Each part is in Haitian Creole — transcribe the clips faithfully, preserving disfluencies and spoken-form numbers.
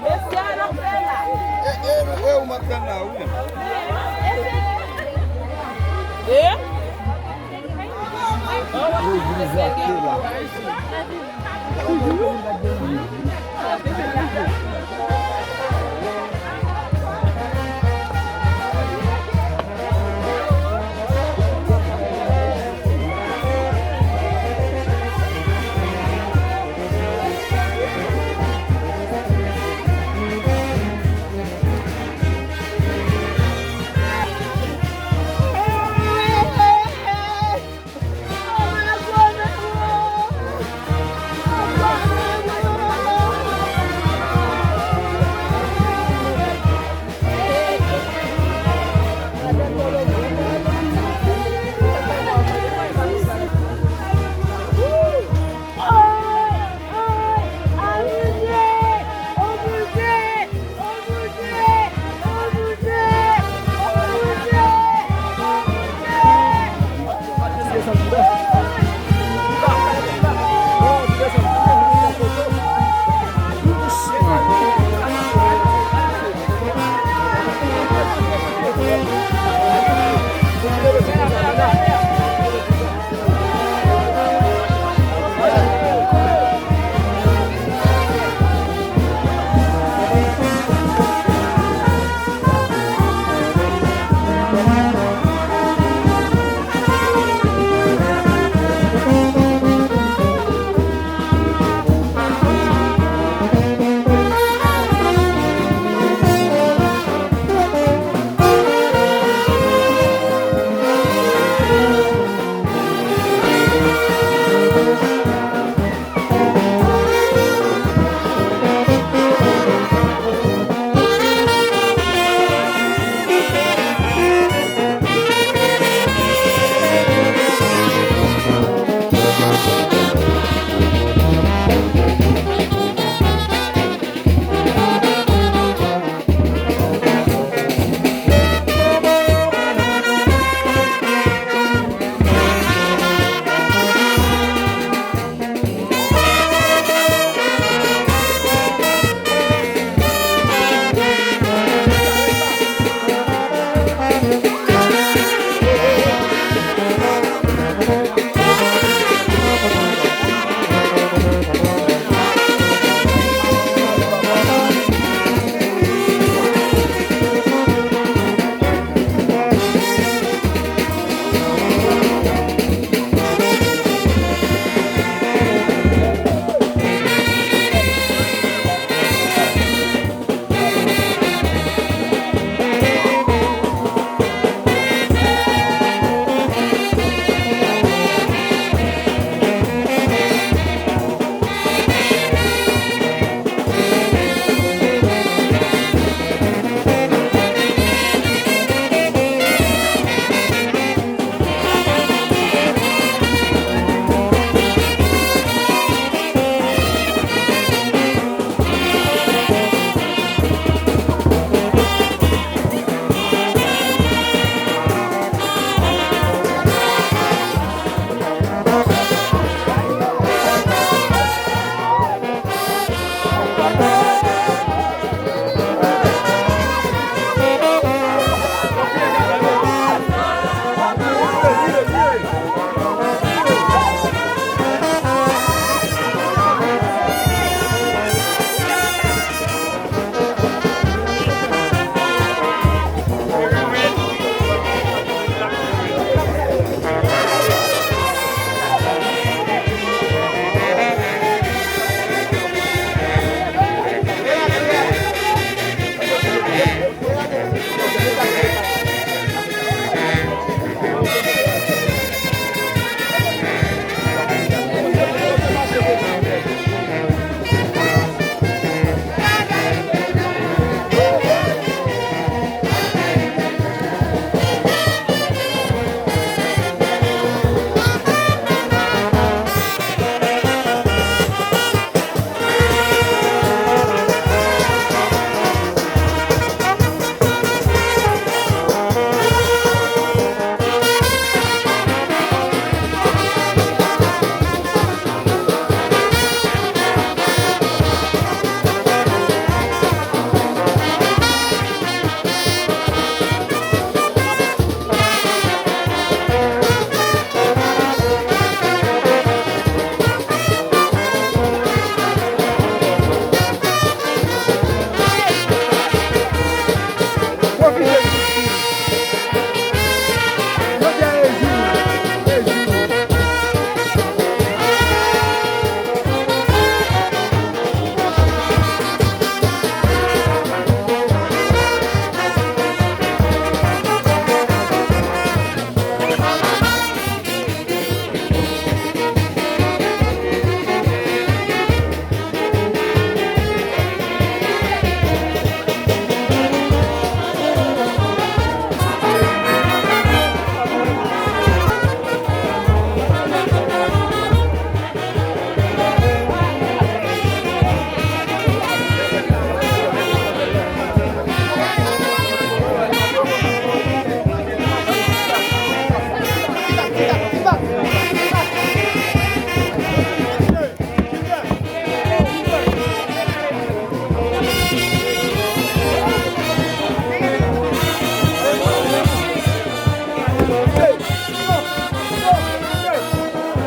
Mesye a nan fè la. E, e, e, ou m ap tann la, wi. E? Legliz la te la.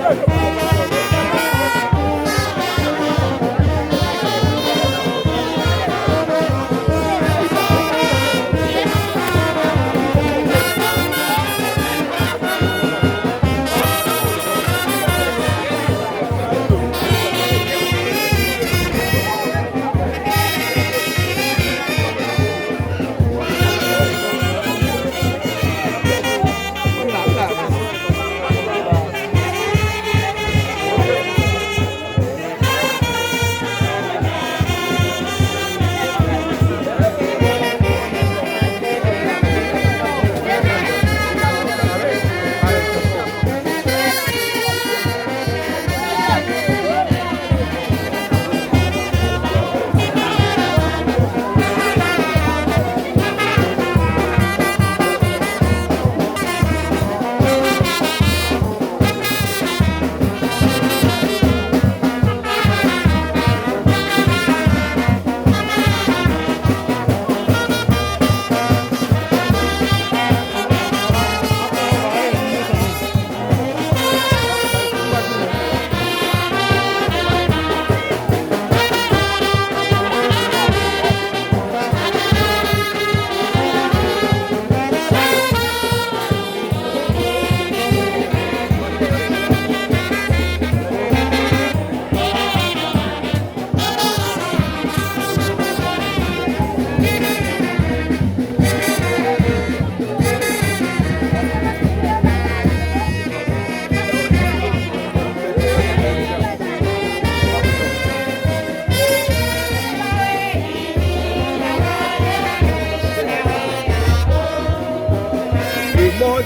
Lemond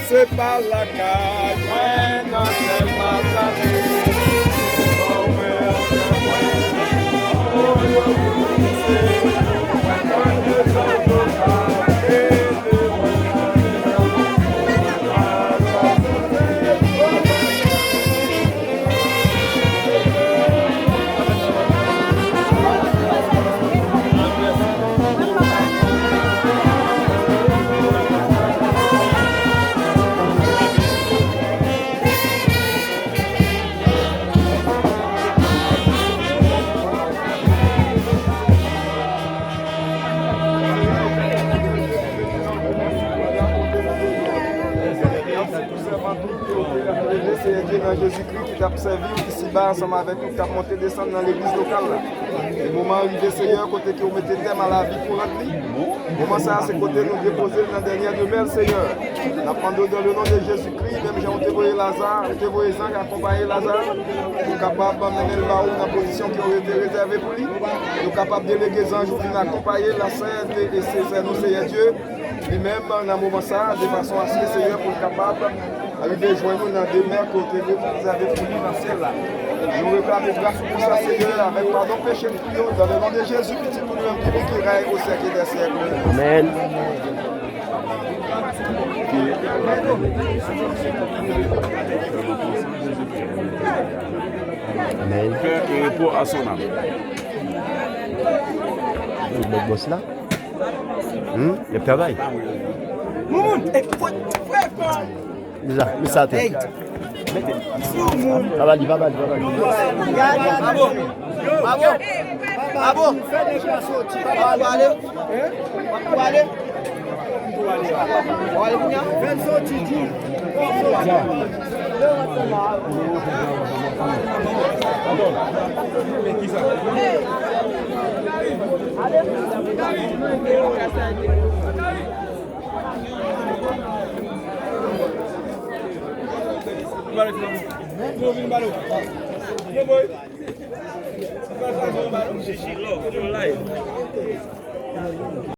se pa lakay mwen nan sèl pa prale. Sèvant ou ki ote avèk Senyè Dye nan Jezikri ki t ap sèvi w isiba ansanm avèk ou k ap monte desann nan legliz lokal la. E moman an rive, Seyè, kote ke w mete tèm a lavi kouran li. Moman sa a, se kote nou depoze l nan dènyè demè l, Seyè. N ap mande w, dans le nom de Jésus-Christ, menm jan w te voye Laza, w te voye zanj akonpaye Laza, pou kapab mennen l ba ou nan pozisyon ke w te rezève pou li. Yo kapab delege zanj ou vin akonpaye la sè de, e se sè nou, Seyè Dye. Li menm, nan moman sa a, de fason aske, Seyè, pou l kapab rive jwenn nou nan demè kote nou rezève pou li nan syèl la. Nou reklame gras pou sa, Seyè, avèk padon peche nou yo, dans le nom de Jésus, Pitit ou nou menm ki viv, ki règne au siècle des siècles. Amèn. Amèn. Paix et repos à son âme. Bèl bòs la. Hmm? Y ap travay. Moun, e fò, frè, frè. Misa, misa tè. Hey. Pa ba li, pa ba li, pa ba li. Bravo. Bravo. Bravo. Bravo. Bravo. Ou ale? Ou ale? Ou ale kounye a? Fè l soti, di.